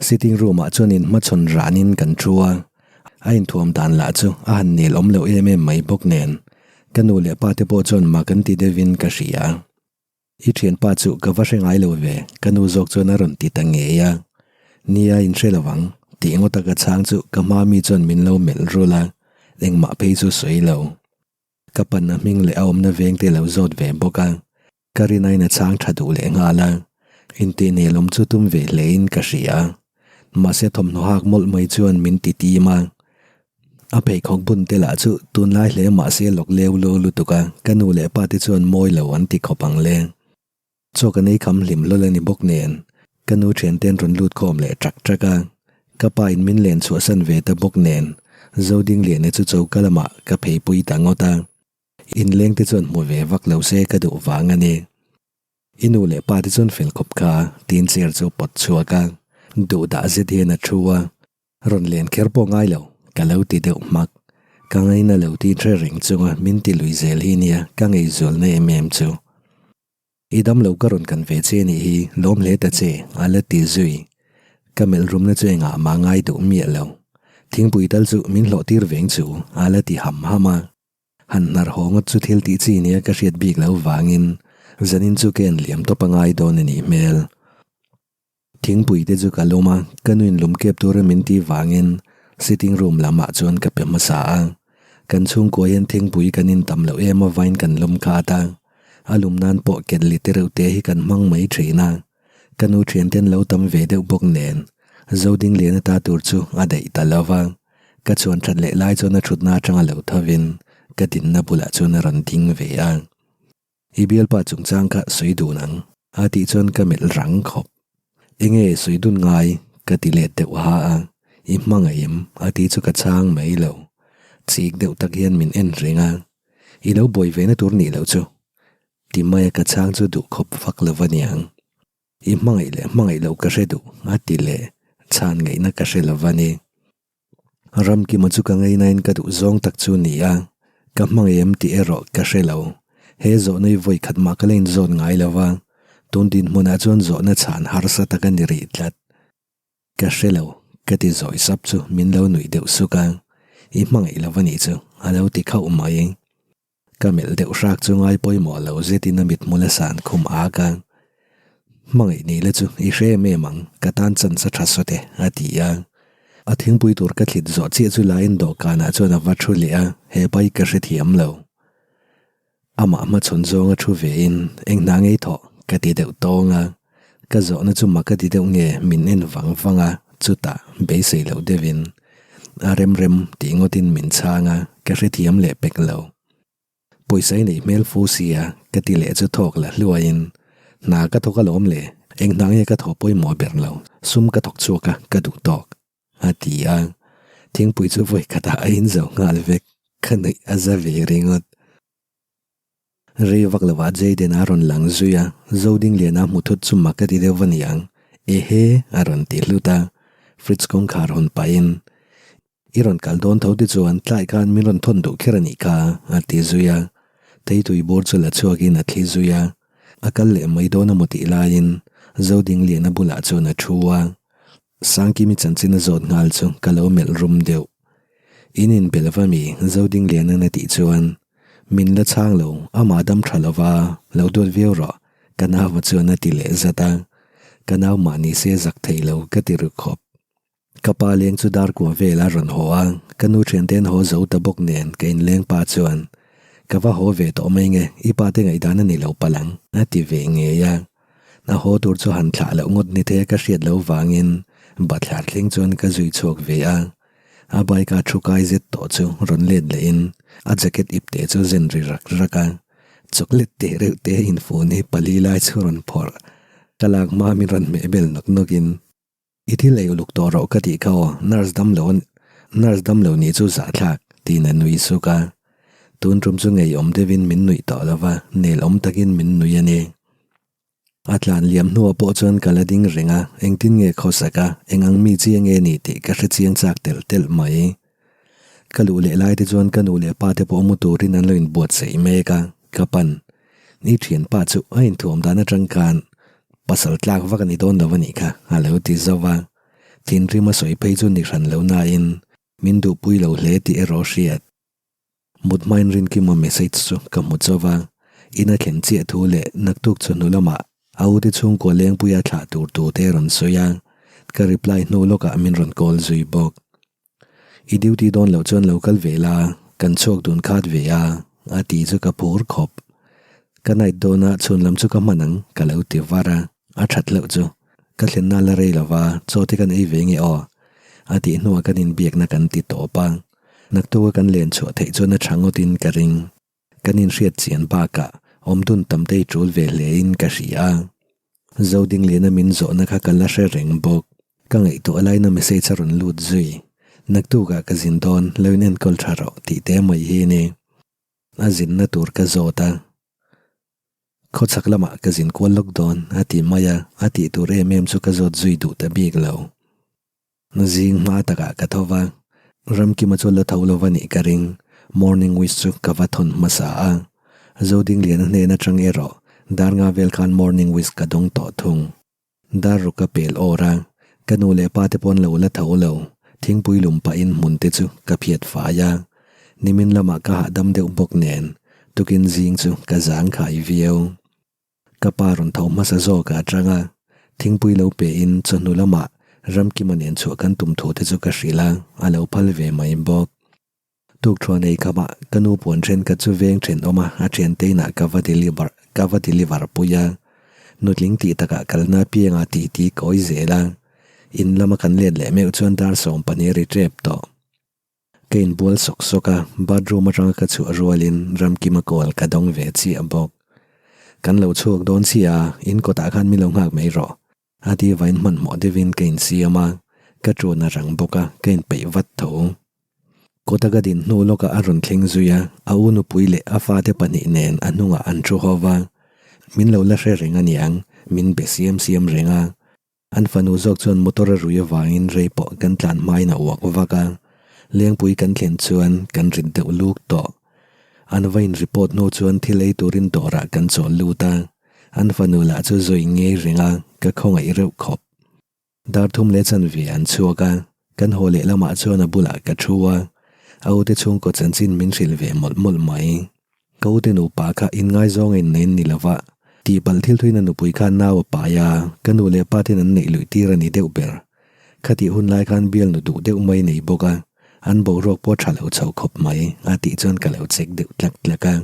Sitting room ah chuan in hmachhawn ranin kan thu a, a inthuam dan lah chu a han nel awm loh em em mai bawk nen ka nu leh pa te pawh chuan mak an ti deuhin ka hria. I thianpa chu ka va hre ngai lo ve, ka nu zawk chuan a rawn ti ta ngei a. Nia in hre lo ang, tih ngawt a ka chhang chu ka hma mi chuan min lo melh rul a, engmah phei chu sawi lo. Ka pan a hming leh a awmna veng te lo zawt ve bawk a, ka rin aiin a chhang tha duh leh nghal a, intih nelawm chu tum ve hle in ka hria. Mahse thawmhnaw hak mawlh mai chuan min ti tim a, a pheikhawk bun te lah chu tunlai hle mahse lawk leu lo lutuk a, ka nu leh pa te chuan mawi lo an ti khawp ang le. Chaw kan ei kham hlim hlawl a ni bawk nen, ka nu thian ten rawn lut khawm leh ṭak ṭak a, ka pa in min len chhuahsan ve ta bawk nen, Zodingliana chu choka lamah ka pheipui ta ngawt a, inleng te chuan hmu ve vak lo se ka duh vang a ni. I nu leh pa te chuan fel khawp kha tin chair chu pawt chhuak a, duh dah zet hian a thu a, rawn len kher pawh ngai lo ka lo ti deuh hmak. Ka ngaina lo tin hre reng chunga min ti lui zel hi nia ka ngeizualna em em chu. I dam lo ka rawn kan ve che nih hi lawm hle ta che a la ti zui. Ka melh rumna chu engah mah ngai duh miah lo. Thingpui tal chu min hlawh tir veng chu a la ti ham ham a. Han hnar haw ngawt chu thil tih chi nia ka hriat bik lo vangin zanin chu ka en liam tawp a ngai dawn a nih hmel. Thingpui te chu ka lawm a, ka nuin lum kep tura min tih vangin sitting room lamah chuan ka pe hmasa a. Kan chhungkua hian thingpui kan intam loh em avain kan lawm khat a, a lum nan pawh ketli te reuh te hi kan hmang mai thin a. Ka nu thianten lo tam ve deuh bawk nen Zodingliana ta tur chu a daih ta lo va. Ka chuan that leh lai chuan a thutna atanga lo thovin ka dinna bulah chuan a rawn ding ve a. I bialpa chungchang kha sawi dun ang a tih chuan ka melh rang khawp. Enge sawi dun ngai ka ti let deuh ha a, i hmangaih em a tih chu ka chhang mai lo. Chik deuh tak hian min en reng a, i lo buai ve na tur nih loh chu ti maia ka chhang chu duh khawp vak lo va niang. I hmangaih leh hmangaih loh ka hre duh a ti leh chhan ngaihna ka hre lo va ni. Ramkima chu ka ngainain ka duh zawng tak chu ni a, ka hmangaih em tih erawh ka hre lo. He zawhna hi vawi khat mah ka la inzawt ngai lo va, tun dinhmunah chuan zawhna chhan harsa tak a ni rih tlat. Ka hre lo, ka ti zawi sap chu min lo nuih deuh suk a, i hmangaih lo va nih chu a lo ti khauh mai. Ka melh deuh hrak chu ngai pawimawh lo zetin a mithmul a san khum ak a. Hmangaih ni la chu i hre em em ang, ka tan chance a tha sawt e, a ti a. A thingpui tur ka thlit zawh chiah chu laiin dawhkanah chuan a va thu leh a, he pai ka hrethiam lo. Amah hmachhawn zawnga thu vein eng hna ngei thawh ka ti deuh tawng a. Ka zawhna chu mak a ti deuh nge min en vang vang a, chutah beisei loh deuhin a rem rem tih ngawtin min chhang a, ka hrethiam leh pek lo. Pawisa i neih hmel fu sia ka ti leh chu thawk la hluaiin hna ka thawk alawm le, eng hna nge ka thawh pawimawh ber lo, sum ka thawk chhuak a, ka duh tawk. A ti a, thingpui chu vawi khatah a inzo nghal vek, ka nuih a za ve ringawt. Rei vak lovah Jayden a rawn lang zui a, Zodingliana hmu thut chu mak a ti deuh va niang, Ehe! a rawn ti hlut a, fridge kawngkhar hawn pahin, I rawn kal dawn tho te chuan tlai khan min rawn thawn duh kher a nih kha, a ti zui a, theitui bur chu la chhuakin a thli zui a, a kal leh mai dawn a maw tih laiin Zodingliana bulah chuan a thu a. Sangkimi chanchin a zawt nghal chu ka lo melh rum deuh. In inbe lova mi Zodingliana'n a tih chuan, Min la chhang lo, amah dam tha lova, lo duat viau rawh, ka nauva chuan a ti leh zat a. Ka nau mahni se zak thei lo ka ti ru khawp. Ka pa leng chu dar kua vel a rawn haw a, ka nu thiante an haw zo ta bawk nen ka inleng pa chuan, Ka va haw ve tawh mai nge, i pa te ngaihdan a ni lo palh ang, a ti ve ngei a. A haw tur chu han thlah loh ngawt ni thei a ka hriat loh vangin bathlar thleng chuan ka zui chhuak ve a. A bike a thu kai zet tawh chu rawn let lehin a jacket ip teh chu zen ri rak rak a. Chocolate teh reuh te infun hi pali lai chu rawn phawrh. Ka lak hma min rawn hmeh bel nawk nawkin. I thil ei uluk tawh rawh ka tih kha aw, nurse dam lo nurse dam lo nih chu zahthlak, tiin a nui suk a. Tun tum chu ngeiawm deuhin min nuih tawh lo va, nel awm takin min nui a ni. A tlan liam hnuah pawh chuan ka la ding reng a, engtin nge khawsak a, eng ang mi chi nge ni tih ka hre chiang chak telh telh mai. Ka luh leh lai te chuan ka nu leh pa te pawh mu turin an lo inbuatsaih mek a, ka pan. I thianpa chu a inthuam dan atang khan pasal tlak vak a ni dawn lo a nih kha, a lo ti zauh a. Thinrim a sawi phei chu ni hran lo nain min duhpui lo hle tih erawh hriat. Mut hmain Rinkima message chu ka hmu chauh a, in a thlen chiah thu leh naktuk chawhnu lamah a ute chhungkua lengpuia thlah tur tu te rawn sawi a, ka reply hnu lawkah min rawn call zui bawk. I duty dawn loh chuan lo kal ve la, kan chhuak dun khat ve a, a ti chu ka phur khawp. Ka night dawn a chhun lam chu ka hman ang, ka lo ti var a, a that loh chu. Ka thlenna la rei lova, chaw te kan ei ve nge aw? A tih hnuah kan inbiakna kan ti tawp a, naktuk a kan len chhuah theih chuan a tha ngawtin ka ring. Kan inhriat chian bakah awmdun tam te i tul ve hle in ka hria a. Zoding liana min zawhna kha ka la hre reng bawk. Ka ngaihtuah laina message a rawn lut zui. Naktukah ka zin dawn, lo in enkawl tha rawh tih te mai hi ni. A zinna tur ka zawt a. Khawchhak lamah ka zin kual lawk dawn a ti mai a, a tih tur em em chu ka zawt zui duh ta bik lo. Zing hma takah ka tho va, Ramkima chu la tho lo va nih ka ring, morning wish chu ka va thawn hmasa a. Zodingliana hnen atang erawh dar nga vel khan morning wish ka dawng tawh thung. Dar ruk a pel awr a, ka nu leh pa te pawn lo la tho lo, thingpui lum pahin hmun te chu ka phiat fai a. Nimin lamah ka hahdam deuh bawk nen, tukin zing chu ka zangkhai viau. Ka pa rawn tho hmasa zawk a atang a, thingpui lo pe in chawhnu lamah Ramkima nen chhuah kan tum thu te chu ka hrilh a, a lo phal ve mai bawk. Tukṭhuan ei khamah ka nu puan thenkhat chu veng thenawm a, a thiante inah ka va deliver ka va deliver pui a, nutling tih takah kalna apianga titi kawi zel a, in lama kan let leh meuh chuan dar 12 ri tep tawh. Ka inbual sawk sawk a, bathroom atanga ka chhuah rualin Ramkima call ka dawng ve chiah bawk. Kan lo chhuak dawn chiah a, in kawtah khan min lo nghak mai rawh. A ti vain hmanhmawh deuhin ka insiam a, ka ṭuan a rang bawk a, ka inpeih vat tho. Kawta ka din hnu lawkah a rawn thleng zui a, a u nupui leh a fate pahnih nen a hnungah an thu ho va. Min lo la hre reng aniang, min be siam siam reng a. An fanu zawk chuan motor a rui avangin rei pawh kan tlan hmain a uak vak a, lengpui kan thlen chuan kan rit deuh luk tawh. An va in report hnu chuan thil ei turin dawrah kan chawl lut a, an fanu lah chu zui ngei reng a, ka khawngaih reuh khawp. Dar thum leh chanve an chhuak a, kan haw leh lamah chuan a bulah ka thu a, a ute chhungkaw chanchin min hrilh ve mawlh mawlh mai. Ka ute nupa kha inngaizawng a inneih an ni lo va, tihpalh thil thuin a nupui kha nau a pai a, ka nu leh pa ten an neih luih tir a ni deuh ber. Khatih hun lai khan bialnu duh deuh mai nei bawk a, an boruak pawh tha lo chho khawp mai a tih chuan ka lo check deuh tlak tlak a.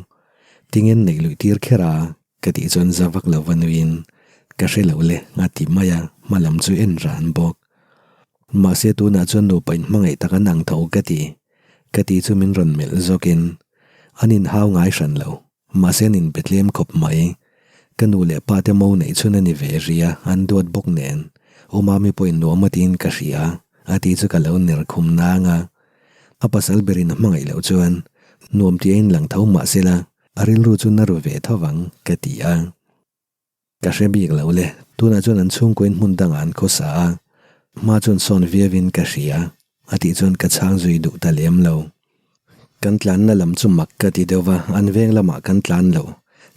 Tingen neih luih tir kher a? Ka tih chuan za vak lo va nuiin, Ka hre lo le a ti mai a, hma lam chu en ran bawk. Mahse tunah chuan nupa inhmangaih tak an ang tho ka ti. Ka ti chu min rawn melh zawkin, An inhau ngai hran lo, mahse an inbe tlem khawp mai. Ka nu leh pa te mo neih chhun a ni ve ri a, an duat bawk nen. U Mami pawhin nuam a tiin ka hria, a ti chu ka lo ner khum nang a. A pasal berin a hmangaih loh chuan nuam tih a inlang tho mahse la, a rilru chu na ru ve tho vang, ka ti a. Ka hre bik lo le, tunah chuan an chhungkuain hmun dangah an khawsa a, hma chuan sawn viauin ka hria, a tih chuan ka chhang zui duh ta lem lo. Kan tlanna lam chu mak ka ti deuh va, an veng lamah kan tlan lo,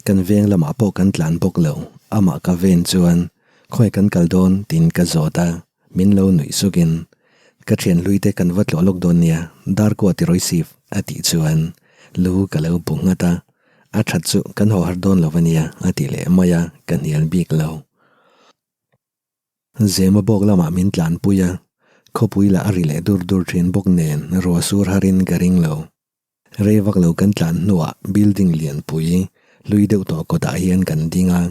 kan veng lamah pawh kan tlan bawk lo, amah ka ven chuan khawi kan kal dawn tiin ka zawt a, min lo nuih sukin ka thian hlui te kan va tlawh lawk dawn nia, Darkua ti Roisif a tih chuan lu ka lo bu nghat a. A that chu kan haw har dawn lo a nia a ti leh mai a, ka hnial bik lo. Zema bawk lamah min tlanpui a, khawpui lah a ri leh dur dur thin bawk nen ruah sur harin ka ring lo. Rei vak lo kan tlan hnuah building lianpui hlui deuh tawh kawtah hian kan ding a,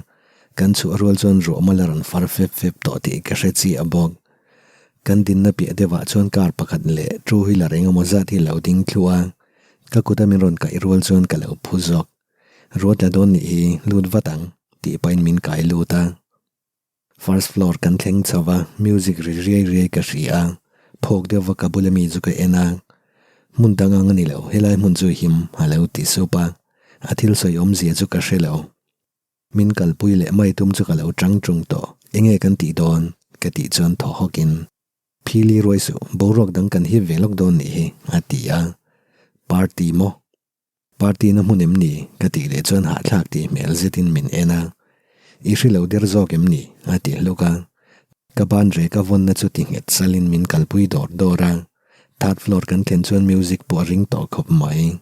kan chhuah rual chuan ruah mal a rawn far fep fep tawh tih ka hre chiah bawk. Kan dinna piah deuhah chuan car pakhat leh two wheeler engemaw zat hi lo ding thluah a, Ka kuta min rawn kaih rual chuan ka lo phu zawk. Ruat la dawn nih hi lut vat ang tih pahin min kai lut a. First floor kan thleng chho va, music ri riai riai ka hria a, phawk deuh va ka bula mi chu ka en a. Hmun dang ang a ni lo, helai hmun chu him a lo ti sup a, a thil sawi awmzia chu ka hre lo. Min kalpui leh mai tum chu ka lo chang tung tawh, enge kan tih dawn? ka tih chuan thaw hawkin. Phili ruai suh, boruak dang kan hip ve lawk dawn nih hi, a ti a. Party maw? Party na hmun em ni? ka tih leh chuan hahthlak tih hmel zetin min en a. I hre lo der zawk em ni? a ti hluk a. Ka ban rek a vawnna chu ti nghet salin min kalpui dawr dawr a, third floor kan thlen chuan music pawh a ring tawh khawp mai.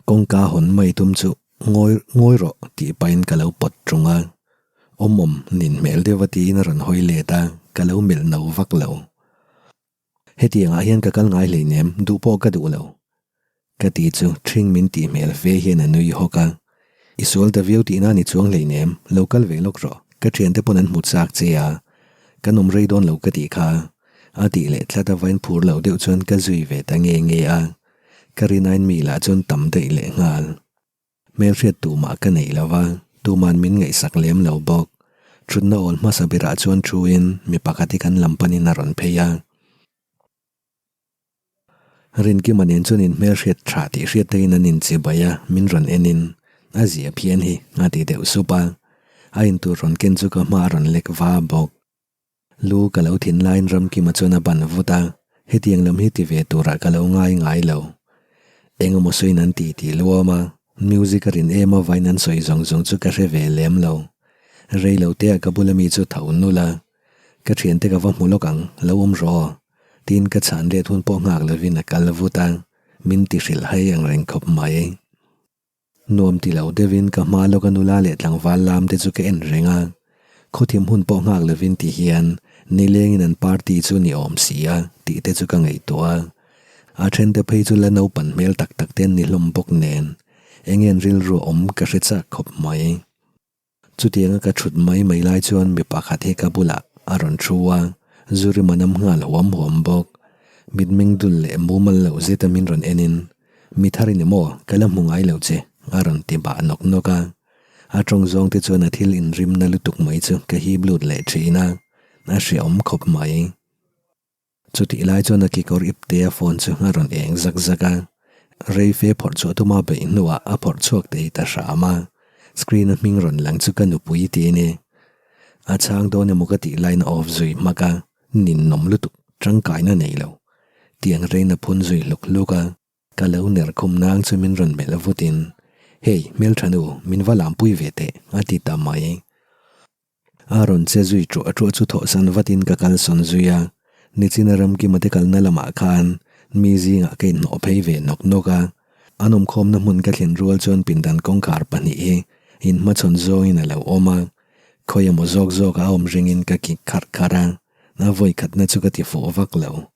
Kawngka hawn mai tum chu ngawi ngawi rawh tih pahin ka lo pawt ṭung a, awm awm nin hmel deuh a tiin a rawn hawi let a, ka lo melh no vak lo. Hetiangah hian ka kal ngai hleinem, duh pawh ka duh lo. Ka ti chu ṭhing min tih hmel fe hian a nui hawk a. I sual ta viau tihna ni chuang hleinem, lo kal ve lawk rawh, ka ṭhiante pawn an hmu chak che a, kan awm rei dawn lo ka tih kha. A tih leh tlat a vain phur lo deuh chuan ka zui ve ta nge nge a, ka rinain mi lah chuan tam daih leh nghal. Hmelhriat tumah ka nei lo va, tuman min ngaihsak lem lo bawk. Thutna awl hmasa berah chuan thuin mi pakhat hi kan lam panin a rawn phei a. Rinkima nen chuan inhmelhriat tha tih hriat takin an inchibai a, min rawn enin a zia phian hi a ti deuh sup a. A intur rawn ken chu ka hma a rawn lek va bawk. Lu ka lo thin laiin Ramkima chuan a ban vut a, hetiang lam hi ti ve turah ka lo ngai ngai lo. Eng emaw sawiin an ti ti luam a, music a rin em avain an sawi zawng zawng chu ka hre ve lem lo. Rei lo te ah ka bula mi chu tho nul a, ka thiante ka va hmu lawk ang, lo awm rawh aw, tiin ka chhan let hun pawh nghak lovin a kal vut a, min ti hrilh hai ang reng khawp mai. Nuam ti lo deuhin ka hma lawka nula leh tlangval lam te chu ka en reng a, khawthim hun pawh nghak lovin ti hian nilengin an party chu ni awm si a tih te chu ka ngaihtuah a. A thente phei chu la naupan hmel tak tak te an ni hlawm bawk nen eng nge an rilru awm ka hre chak khawp mai. Chutianga ka thut mai mai lai chuan mi pakhat hi ka bulah a rawn thu a, zu rim a nam nghal huam huam bawk. Mitmeng dul leh mumal loh zeta min rawn enin, Mi thar i ni maw? Ka la hmu ngai lo che, a rawn ti bah nawk nawk a. A tawng zawng te chuan a thil inrimna lutuk mai chu ka hip lut leh thin a, a hreawm khawp mai. Chutih lai chuan a kekawr iptea phone chu a rawn eng zak zak a, rei fe phawrh chhuah tuma beih hnuah a phawrh chhuak thei ta hram a, screen a hming rawn lang chu ka nupui ti a ni. A chhang dawn emaw ka tih laiin a off zui hmak a, ninawm lutuk, tangkaina nei lo. Tiang rein a phun zui hluk hluk a, ka lo ner khum nang chu min rawn melh vutin, Hey, hmeltha nu, min va lampui ve teh, a ti ta mai. A rawn che zui ṭuah ṭuah chu thawhsan vatin ka kalsawn zui a, nichina Ramkima te kalna lamah khan mi zingah ka inhnawh phei ve nawk nawk a, an awmkhawmna hmun ka thlen rual chuan pindan kawngkhar pahnih hi inhmachhawn zawngin a lo awm a, khawi emaw zawk zawkah a awm ringin ka kik kharh kharh a, a vawi khatna chu ka ti fuh vak lo.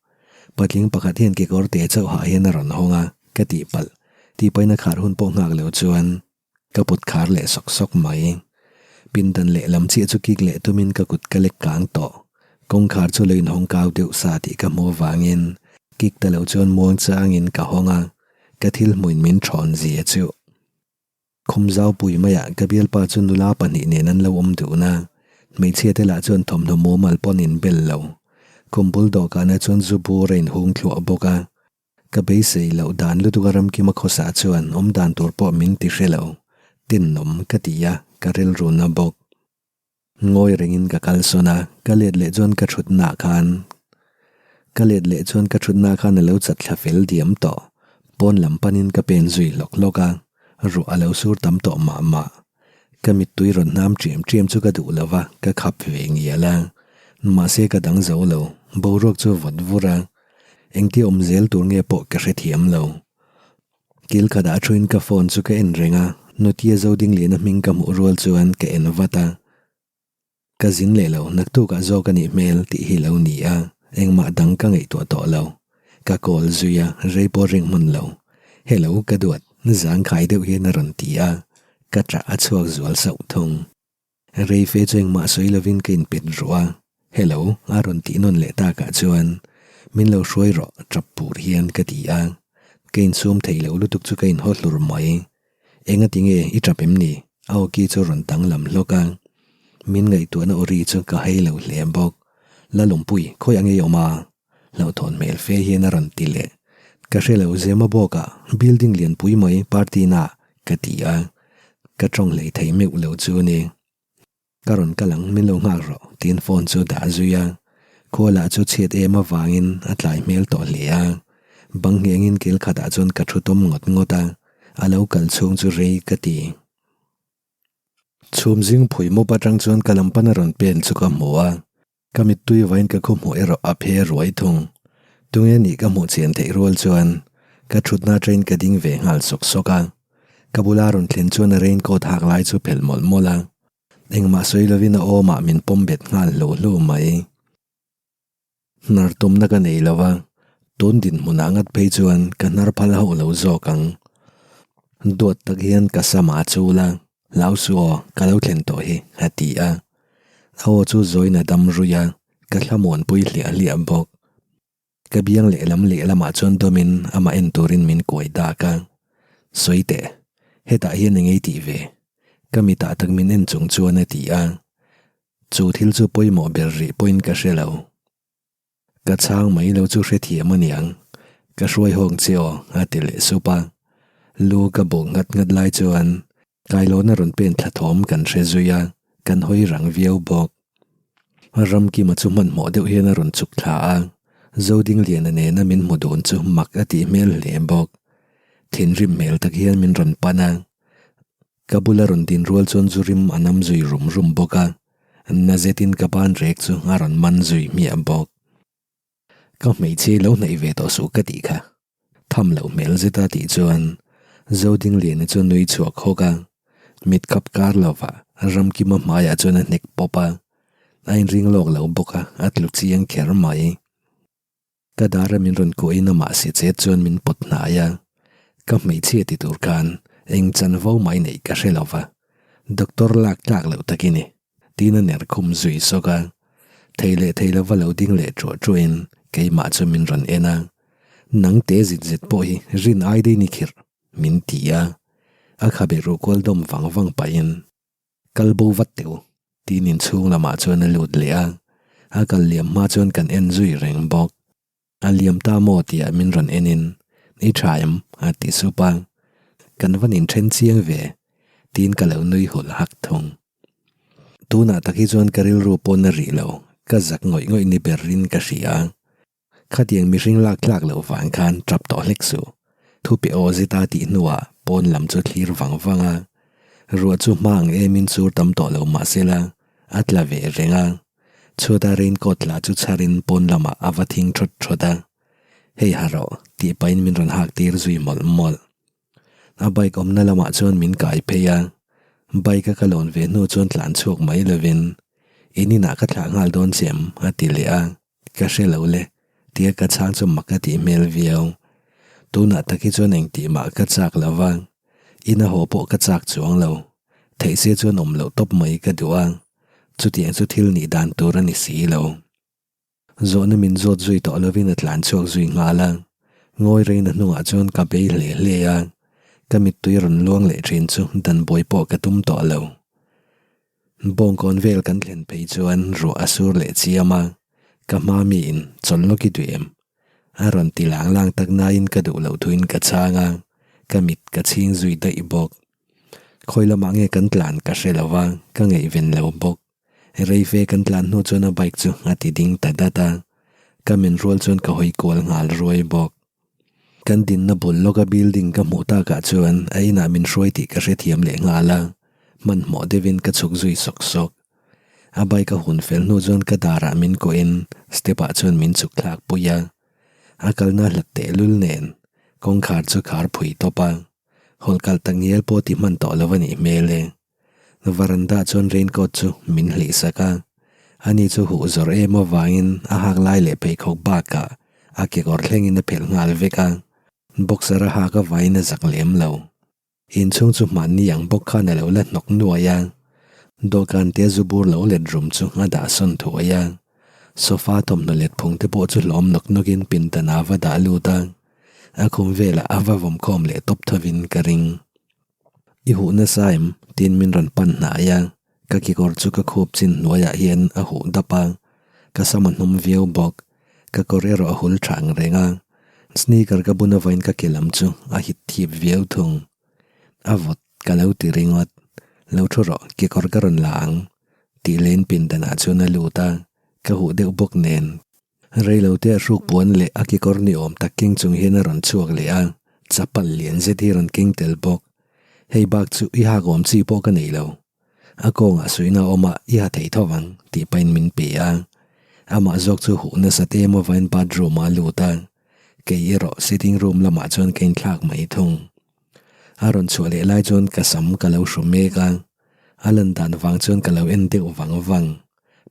Patling pakhat hian kekawr te chauhah hian a rawn hawng a, ka tihpalh tihpaina khar hun pawh nghak lo chuan. Ka put khar leh sawk sawk mai. Pindan lehlam chiah chu kik leh tumin ka kut ka lek kang tawh. Kawngkhar chu lo inhawng kau deuh sa tih ka hmuh avangin kik ta lo chuan muang changin ka hawng a, ka thil hmuin min thawn zia chu. Khum zaupui maiah ka bialpa chu nula pahnih nen an lo awm dun a, hmeichhia te lah chuan thawmhnaw mumal pawn inbel lo. Khum bul dawhkanah chuan zu bur a inhung thluah bawk a. Ka beisei loh dan lutuk a Ramkima khawsa chuan awm dan tur pawh min ti hre lo, tinawm ka ti a, ka rilru na bawk. Ngawi rengin ka kal sawn a, ka let leh chuan ka thutna khan ka let leh chuan ka thutna khan a lo chat thla fel diam tawh. Pawn lam panin ka pen zui hlawk hlawk a, ruah a lo sur tam tawh mah mah. Ka mittui rawn hnam ṭiam ṭiam chu ka duh lo va, ka khap ve ngial a. Mahse ka dang zo lo, boruak chu vawt vur a, Engtia awm zel tur nge pawh ka hrethiam lo. Kil khatah thuin ka phone chu ka en reng a, Nutia Zodingliana hming ka hmuh rual chuan ka en vat a. Ka zin leh lo, naktukah zawk a nih hmel tih hi lo ni a, engmah dang ka ngaihtuah tawh lo. Ka call zui a, rei pawh ring hmun lo. Hello, ka duat, zangkhai deuh hian a rawn ti a, ka ṭah a chhuak zual sauh thung. Rei fe chu engmah sawi lovin ka inpet ruh a, Hello, a rawn tih nawn leh takah chuan min lo hruai rawh tap pur hian ka ti a, ka insum thei lo lutuk chu ka inhaw hlur mai. Engati nge i tap em ni? A awki chu rawn danglam hlawk a, min ngaihtuahna aw ri chu ka hei lo hle bawk. Lalawmpui, khawiah nge i awm a? Hlauhthawn hmel fe hian a rawn ti leh. Ka hre lo Zema bawkah building lianpui mai party na ka ti a, ka tawng hlei thei meuh lo chu a ni. Ka rawn kal ang min lo nghak rawh tiin phone chu dah zui a, khua lah chu chhiat em avangin a tlai hmel tawh hle a, bang nghengin kil khatah chuan ka thu tawm ngawt ngawt a, a lo kal chhung chu rei ka ti. Chhum zing phui mup atang chuan ka lam pana rawn pen chu ka hmu a. Ka mittui vain ka khaw hmuh erawh a phe ruai thung. Tunge nih ka hmuh chian theih rual chuan ka thutna atangin ka ding ve nghal sawk sawk a. Ka bula rawn thlen chuan a raincoat hak lai chu phelh mawlh mawlh a. Engmah sawi lovin a awmah min pawm bet nghal hlu hlu mai. Hnar tumna ka nei lo a, tun dinhmunah ngat phei chuan ka hnar phal hauh lo zawk ang. Duat tak hian ka sam a chul a, Hlau su aw, ka lo thlen tawh hi, a ti a. A aw chu zawiin a dam ruih a, ka thlamuanpui hliah hliah bawk. Ka biang lehlam lehlamah chuan dawmin amah en turin min kuai dak a. Sawi teh, hetah hian eng ei tih ve? Ka mitah tak min en chung chuan a ti a. Chu thil chu pawimawh ber rih pawhin ka hre lo. Ka chhang mai lo chu hrethiam a niang. Ka hruai hawng che aw, a ti leh sup a. Lu ka buk nghat nghat lai chuan kailawna rawn pen thla thawm kan hre zui a, kan hawi rang viau bawk. Ramkima chu hmanhmawh deuh hian a rawn chuk thla a, Zodingliana nena min hmu dun chu mak a tih hmel hle bawk. Thinrim hmel tak hian min rawn pan a. Ka bula rawn din rual chuan zu rim a nam zui rum rum bawk a, na zetin ka ban rek chu a rawn man zui hmiah bawk. Ka hmeichhe lo hnaih ve tawh suh ka tih kha. Tham loh hmel zeta tih chuan Zodingliana chu nui chhuak hawk a, mit khap kar lova Ramkima hmaiah chuan a hnek pawp a, a inring lawk lo bawk a, a tlu chiang kher mai. Ka dara min rawn kuahin amah si chet chuan min pawt hnai a, ka hmeichhia ti tur khan eng chanvo mai neih ka hre lo va, doctor lak tlak loh tak i ni, tiin a ner khum zui sawk a. Thei leh thei lova lo ding leh ṭuah ṭuahin keimah chu min rawn en a, Nang te zit zet pawh hi rin ai dei ni khirh, min ti a, a khabe ruhkual dawm vang vang pahin. Kal bo vat teh u, tiin inchhung lamah chuan a lut leh a, a kal liam hma chuan kan en zui reng bawk. A liam ta maw tih ah min rawn en in, I tha em? a ti sup a, Kan van inthen chiang ve, tiin ka lo nui hul hak thung. Tunah tak hi chuan ka rilru pawn a rih lo, ka zak ngawih ngawih ni ber in ka hria. Khatiang mihring lak tlak loh vang khan tap tawh hlek suh. Thupe aw zeta tih hnuah pawn lam chu thlir vang vang a. Ruah chu hma ang emin sur tam tawh lo mah sela a tla ve reng a. Chhuata raincoat tla chu chharin pawn lamah a va thing thawt thawt a. Hei ha rawh, tih pahin min rawn hak tir zui mawlh mawlh. A bike awmna lamah chuan min kai phei a. Bike a ka lawn ve hnu chuan tlan chhuak mai lovin, In inah ka thlah nghal dawn che em? a ti leh a. Ka hre lo le, tia ka chhang chu mak a tih hmel viau. Tunah tak hi chuan engtih mah ka chak lo va, ina haw pawh ka chak chuang lo. Theih se chuan awm loh tawp mai ka duh a, chutiang chu thil nih dan tur a ni si lo. Zawhna min zawt zui tawh lovin a tlan chhuak zui nghal a, ngawi reina hnungah chuan ka bei hle hle a, ka mittui rawn luang leh thin chu dan buai pawh ka tum tawh lo. Bawngkawn vel kan thlen phei chuan ruah a sur leh chiam a, ka hma miin chawl lawk i duh em? A rawn ti lang lang tak nain ka duh loh thuin ka chhang a, ka mit ka chhing zui daih bawk. Khawi lamah nge kan tlan ka hre lo va, ka ngaihven lo bawk. Reife kan tlan hnu chuan a bike chu a ti ding ta dat a, ka men rual chuan ka hawi kual nghal ruai bawk. Kan dinna bul lawka building ka hmuh takah chuan a inah min hruai tih ka hrethiam leh nghal a, hmanhmawh deuhin ka chhuk zui sawk sawk. A bike a hun fel hnu chuan ka darah min kuahin step ah chuan min chhuk thlak pui a. A kalna hlat tehlul nen kawngkhar chu khar phui tawp a, hawl kalh tak ngial pawh ti hman tawh lo a nih hmel e. Varanda chuan raincoat chu min hlih sak a, ani chu huh zawrh em avangin a hak lai leh pheikhawk bakah a kekawr thlengin a phelh nghal vek a, boxer a hak avangin a zak lem lo. Inchhung chu hmanni ang bawk khan a lo la hnawk nuai a, dawhkan tia zu bur lo let rum chu a dah sawn thuai a, sofa thawmhnaw let phung te pawh chu hlawm nawk nawkin pindan a va dah lut a, a khum velah a va vawmkhawm leh tawp thovin ka ring. I huh nasa em? tiin min rawn pan hnai a, ka kekawr chu ka khup chin hnuaiah hian a huh dap a, ka sam a hnum viau bawk, ka kawr erawh a hul tha ang reng a, sneaker ka bun avain ka ke lam chu a hit thip viau thung. A vawt ka lo ti ringawt, lo thu rawh kekawr ka rawn la ang tih len pindanah chuan a lut a, ka huh deuh bawk nen Reilote a hruk puan leh a kekawr ni awm tak keng chung hian a rawn chhuak leh a, chapal lian zet hi rawn keng tel bawk. Hei bak chu i hak awm chi pawh ka nei lo. A kawngah suihna a awm a, i ha thei tho vang, tih pahin min pe a. Amah zawk chu huh nasa te emaw vain bathroom ah a lut a, kei erawh sitting room lamah chuan ka inthlak mai thung. A rawn chhuah leh lai chuan ka sam ka lo hru mek a, a lan dan vang chuan ka lo en deuh vang vang.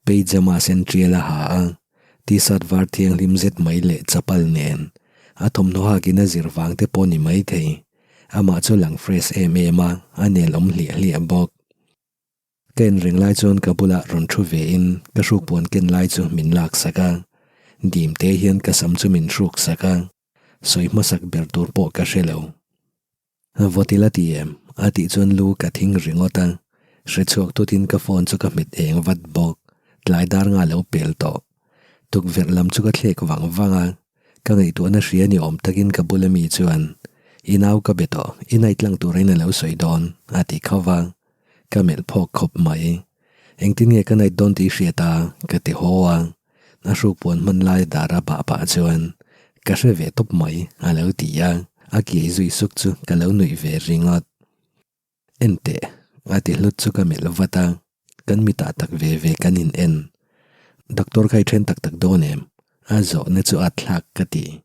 Pyjama sen tial a ha a, t-shirt var thianghlim zet mai leh chapal nen a thawmhnaw hakin a zir vang te pawh ni maithei. Amah chu lang fresh em em a, a nel awm hliah hliah bawk. Ka inreng lai chuan ka bulah rawn thu vein ka hruk puan ken lai chu min lak sak a, dim te hian ka sam chu min hruk sak a, sawi hmasak ber tur pawh ka hre lo. Vawt ila ti em? a tih chuan lu ka thing ringawt a, hre chhuak tutin ka phone chu ka hmet eng vat bawk, tlai dar nga lo pel tawh. Tukverh lam chu ka thlek vang vang a, ka ngaihtuahna hria ni awm takin ka bula mi chuan, I nau ka be tawh, i night lang turin a lo sawi dawn, a ti khauh va. Ka melh phawk khawp mai. Engtin nge ka night dawn tih i hriat a? ka ti haw a. A hruk puan hman lai dar a bah pah chuan ka hre ve tawp mai a lo ti a, a kiai zui suk chu ka lo nuih ve ringawt. Enteh, a ti hlut chu ka melh vat a, kan mitah tak ve ve kan in en. Doctor kha i then tak tak dawn em? A zawhna chu a thlak ka ti.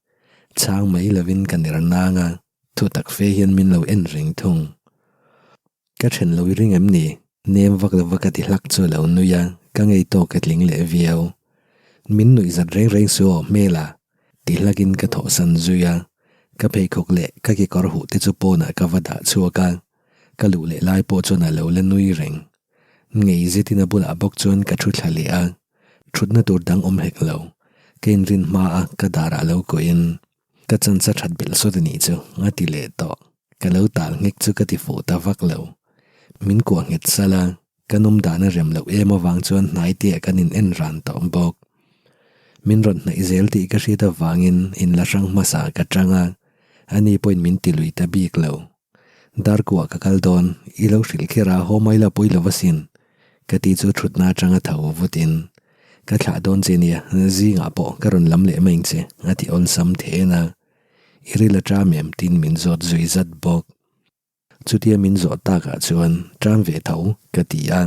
Chhang mai lovin ka ner nang a, Thu tak fe hian min lo en reng thung. Ka then lo i ring em ni? Nem vak lova ka ti hlak chu a lo nui a, ka ngei tawk ka tling leh viau. Min nuih zat reng reng su aw hmel a? Ti hlakin ka thawhsan zui a, ka pheikhawk leh ka kekawr huh te chu pawnah ka va dah chhuak a, ka luh leh lai pawh chuan a lo la nui reng. Ngei zetin a bulah bawk chuan ka thu thla leh a, thutna tur dang awm hek lo. Ka inrin hma a ka darah lo kuahin Ka chance a that belh sawt a nih chu, a ti leh tawh. Ka lo tal nghek chu ka ti fuh ta vak lo. Min kuah nghet salh a, ka nawm dan a rem loh em avang chuan hnai te ah kan in en ran tawh bawk. Min rawn hnaih zel tih ka hriat avangin in la hrang hmasa ka chang a, ani pawhin min ti lui ta bik lo. Dar kuah ka kal dawn, i lo hrilh kher a, haw mai la pawi lo asin, ka ti chu thutna atanga tho vutin, Ka thlah dawn che nia, zingah pawh ka rawn lam leh mai ang che, a ti awlsam then a. I ril a ṭam em? tiin min zawt zui zat bawk. Chutia min zawh takah chuan, Ṭam ve tho, ka ti a,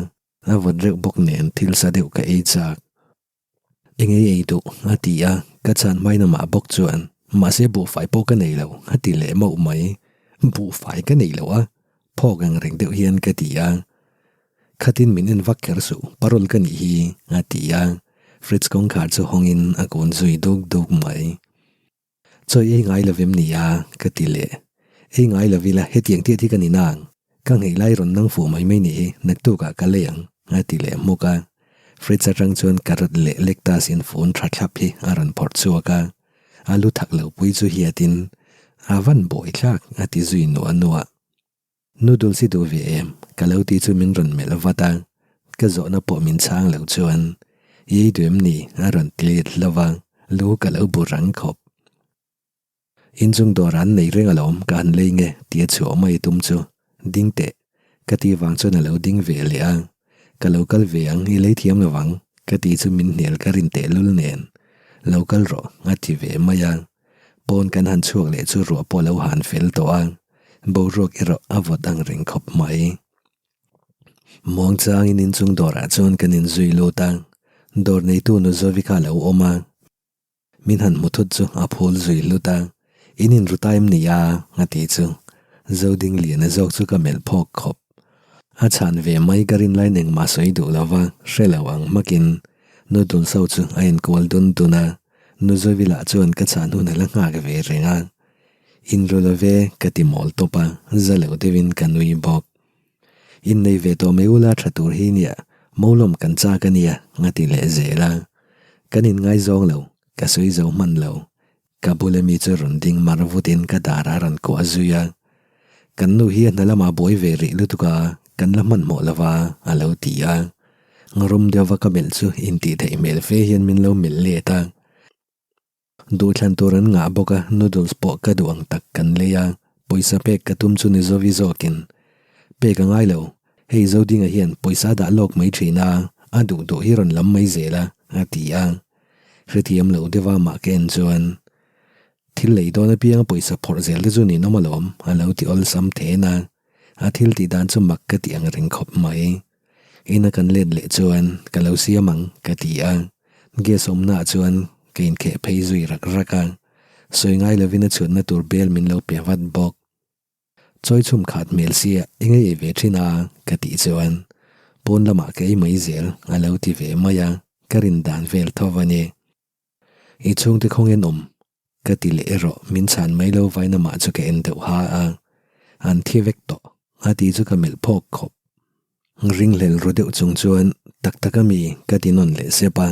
a vawt reuh bawk nen thil sa deuh ka ei chak. Eng ei ei duh? a ti a, ka chhan hmain amah bawk chuan, Mahse buhfai pawh ka nei lo, a ti leh mauh mai. Buhfai ka nei lo a, phawk ang reng deuh hian ka ti a. Khatin min en vak kher suh, parol ka nih hi, a ti a, fridge kawngkhar chu hawngin a kun zui duk duk mai. Chawi ei ngai lo em ni a? ka ti leh. Ei ngai lo ila hetiang tiat hi ka ni nang. Ka ngei lai rawn nang fuh mai mai nih hi naktukah ka lei ang, a ti leh hmuk a. Fridge atang chuan carrot leh lectus in fun tha thlap hi a rawn phawrh chhuak a. A lu thak lo pui chu hiatin a van buai thlak, a ti zui nuah nuah. Noodles i duh ve em? Ka lo ti chu min rawn melh vat a, ka zawhna pawh min chhang lo chuan i ei duh em ni? A rawn ti let hlauh a, lu ka lo bu rang khawp. Inchung dawr an nei reng alawm ka han lei nge tia chhuah mai tum chu ding teh ka ti vang chuan a lo ding ve leh a, ka lo kal ve ang i lei thiam lo vang ka ti chu min hnial ka rin tehlul nen lo kal rawh a ti ve mai a. Pawn kan han chhuak leh chu ruah pawh lo han fel tawh a, boruak erawh a vawt ang reng khawp mai. Muang changin inchung dawrah chuan kan inzui lut a, dawr neitu nu Zovi kha a lo awm a, min han hmu thut chu a phul zui hlut a, In inru ta em ni a? a ti chu Zodingliana zawk chu ka melh phawk khawp. A chhan ve mai ka rin lain engmah sawi duh lova hre lo ang hmakin noodles ho chu a inkual dun dun a, Nu Zovi lah chuan ka chhan hun a la nghak ve reng a, Inru lo ve ka ti mawl tawp a, za lo deuhin ka nui bawk. Innei ve tawh mai ula tha tur hi nia, Molawm kan chak a nia a ti leh zel a, kan inngaizawng lo, ka sawi zo hman lo. Ka bula mi chu rawn ding mar vutin ka dar a rawn kuah zui a, Kan nu hi a hna lamah buai ve rih lutuk a, kan la hmanhmawh lo va, a lo ti a. Rum deuhva ka melh chu intih theih hmel fe hian min lo melh let a. Duhthlan tur an ngah bawk a, noodles pawh ka duh ang tak kan lei a, pawisa pek ka tum chu ni Zovi zawkin pek a ngai lo, hei Zodinga hian pawisa a dah lawk mai thin a, a duh duh hi rawn lam mai zel a, a ti a. Hrethiam lo deuha mah ka en chuan thil lei dawn apianga pawisa phawrh zel te chu ninawm alawm a lo ti awlsam then a, a thil tih dan chu mak ka tih ang reng khawp mai. Ina kan let leh chuan ka lo siam ang ka ti a, Gas awmnaah chuan ka inkheh phei zui rak rak a, sawi ngai lovin a chhunna tur bel min lo pe vat bawk. Chawi chhum khat hmel sia eng ei ei ve thin a ka tih chuan pawn lamah ka ei mai zel a lo ti ve mai a, ka rin dan vel tho a ni. I chhungte khawngin awm ka ti leh erawh min chhan mai lo vain amah chu ka en deuh ha a, an thi vek tawh a ti chu ka melh phawk khawp. Ringhlel ru deuh chung chuan tak tak a mi ka ti nawn leh sep a.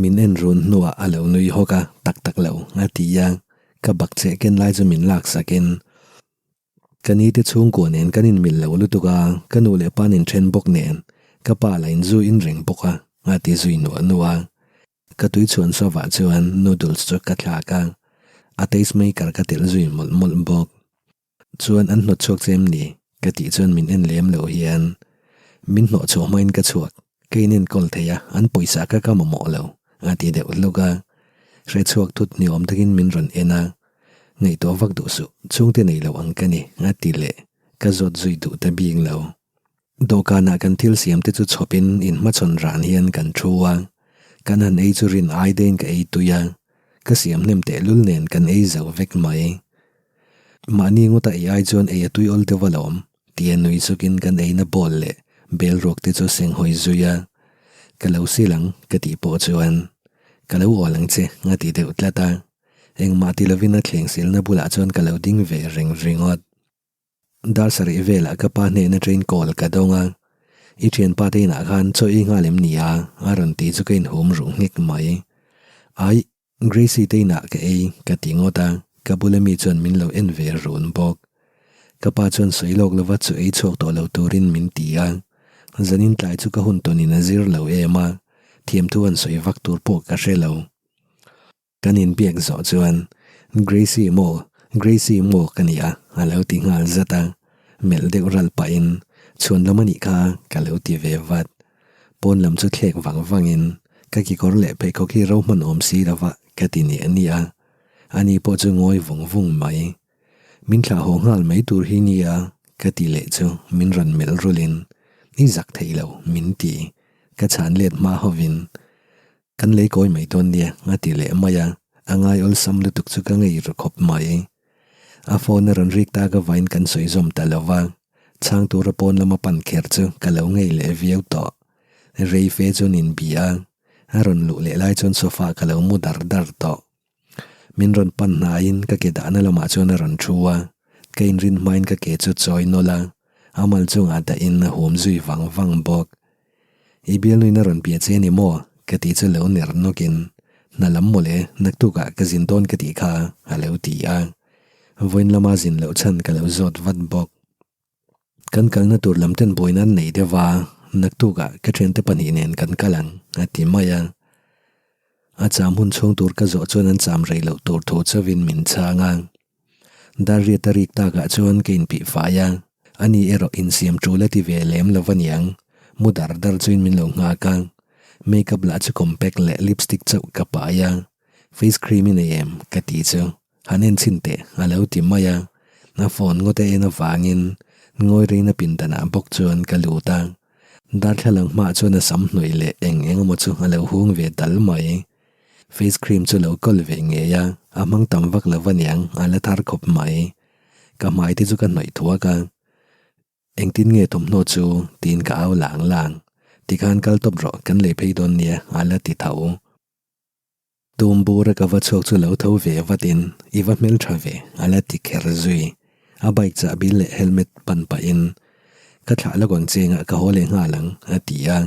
Min en run hnuah a lo nui hawk a, tak tak lo a ti a, ka bak cheh ken lai chu min lak sakin Ka ni te chhungkua nen kan inmil lo lutuk a, ka nu leh pa nen then bawk nen ka pa la inzui in reng bawk a a ti zui nuah nuah a. Ka tui chhuan sawvah chuan noodles chu ka thlak a, a taste maker ka telh zui mawlh mawlh bawk. Chuan an hnawt chhuak che em ni? Ka tih chuan min en lem loh hian min hnawh chhuah hmain ka chhuak, ka inenkawl thei a, an pawisa kha ka mamawh lo a ti deuh hluk a. Hre chhuak thut ni awm takin min rawn en a, ngaihtuah vak duh suh, chhungte nei lo ang ka ni a ti leh, ka zawt zui duh ta bik lo. Dawhkanah kan thil siam te chu chhawpin inhmachhawn ran hian kan thu a, kan han ei chu rin ai deuhin ka ei tui a, ka siam hnem tehlul nen kan ei zo vek mai. Mahni ngawta ei ai chuan ei a tui awl deuh alawm tia nui sukin kan eina bowl leh bel ruak te chu seng hawi zui a, ka lo sil ang ka tih pawh chuan ka lo awl ang che a ti deuh tlat a, engmah ti lovin a thleng silna bulah chuan ka lo ding ve reng ringawt. Dar sarih velah ka pa hnena train call ka dawng a, I thianpa te inah khan chaw i nghal em ni a? a rawn ti chu ka inhum ruh nghek mai. Aih, Gracie te inah ka ei ka ti ngawt a, ka bula mi chuan min lo en ve run bawk. Ka pa chuan sawi lawk lova chu ei chhuak tawh lo turin min ti a, zanin tlai chu ka hun tawnin a zir lo em a, thiamthu han sawi vak tur pawh ka hre lo. Kan inbiak zawh chuan Gracie maw, Gracie maw ka ni a, a lo ti nghal zat a. Melh deuh ralh pahin chhuan lam a nih kha ka lo ti ve vat. Pawn lam chu thlek vang vangin ka kekawr leh pheikhawk hi ro hman awm si lova ka ti nia nia. Ani pawh chu ngawi vung vung mai. Min thlah haw nghal mai tur hi nia ka ti leh chu min rawn melh rulin i zak thei lo min ti. Ka chhan let hma hovin Kan lei kawi mai dawn nia a ti leh mai a, a ngai awlsam lutuk chu ka ngei ru khawp mai. A phone a rawn rik tak avain kan sawi zawm ta lo va, chhang tura pawn lama pan kher chu ka lo ngei leh viau tawh. Rei fe chuan inbia a, a rawn luh leh lai chuan sofa ka lo mu dar dar tawh. Min rawn pan hnaiin ka ke dahna lamah chuan a rawn thu a, ka inrin hmain ka ke chu chawi nawlh a, a mal chungah dahin a hum zui vang vang bawk. I bialnuin a rawn bia che a ni maw? ka tih chu lo ner nawkin, Hna lam mawle, naktukah ka zin dawn ka tih kha, a lo ti a. Vawiin lama zin loh chhan ka lo zawt vat bawk. Kan kalna tur lam ten buaina an nei deuh a, naktukah ka thiante pahnih nen kan kal ang, a ti mai a. A cham hun chhung tur ka zawh chuan an cham rei loh tur thu chauhin min chhang a. Darriat a rik takah chuan ka inpih fai a, ani erawh insiam tul a ti ve lem lo va niang, mu dar dar chuin min lo nghak a. Makeup lah chu compact leh lipstick chauh ka pai a, face cream i nei em? ka ti chu. Han en chhin teh a lo ti mai a, a phone ngawt a en avangin ngawi reina pindanah bawk chuan ka lut a, darthlalang hmaah chuan a sam hnawih leh eng eng emaw chu a lo hung ve dal mai. Face cream chu lo kawl ve ngei a, a hmang tam vak lo aniang a la thar khawp mai. Ka hmai te chu ka hnawih thuak a, engtin nge thawmhnaw chu tiin ka au lang lang, tikhan kal tawp rawh kan lei phei dawn nia a la ti tho. Tum bura ka va chhuak chu lo tho ve vatin i va hmel tha ve a la ti kher zui. A bike chahbi leh helmet pan pahin ka thlah lawk ang chengah ka haw leh nghal ang a ti a.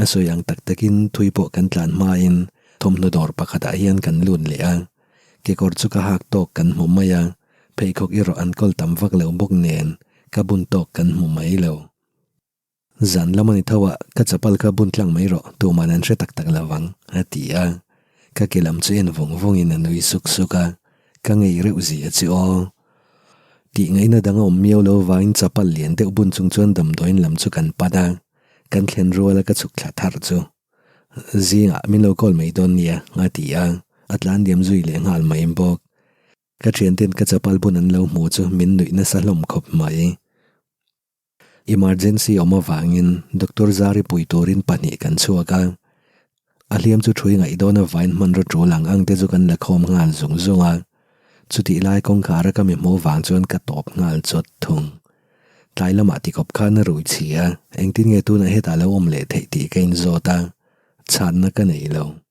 A sawi ang tak takin thui pawh kan tlan hmain thawmhnaw dawr pakhatah hian kan lut leh a. Kekawr chu ka hak tawk kan hmu mai a, pheikhawk erawh an kawl tam vak lo bawk nen ka bun tawk kan hmu mai lo. Zan lam a ni tho a, ka chapal kha bun tlang mai rawh, tuman an hre tak tak lo vang, a ti a. Ka ke lam chu en vawng vawngin a nui suk suk a, ka ngei reuh zia chu aw. Tih ngaihna dang a awm miau lo vangin chapal lian deuh bun chung chuan damdawiin lam chu kan pan a, kan thlen ruala ka chhuk thla tharh chu. Zingah min lo call mai dawn nia, a ti a, a tlan diam zui leh nghal mai bawk. Ka thianten ka chapal bun an lo hmu chu min nuih nasa hlawm khawp mai. Emergency awm avangin Doctor Zari pui turin pahnih kan chhuak a. A hliam chu thui ngaih dawn avain hmanraw tul ang ang te chu kan la khawm nghal zung zung a. Chutih lai kawngkhara ka mi hmuh vang chuan ka tawp nghal chawt thung. Tlai lamah tikawp khan a rui chhi a, engtin nge tunah hetah lo awm leh theih tih ka inzawt a, chhanna ka nei lo.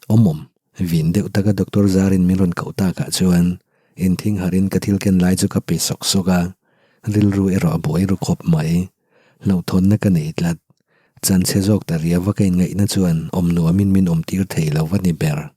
Awmawm, vin deuh taka Doctor Zarin min rawn koh takah chuan inthing harin ka thil ken lai chu ka pe sawk sawk a, rilru erawh a buai ru khawp mai. Hlauhthawnna ka nei tlat. Chanchhe zawk ta riau va ka inngaihna chuan awm nuamin min awmtir thei lo va ni ber.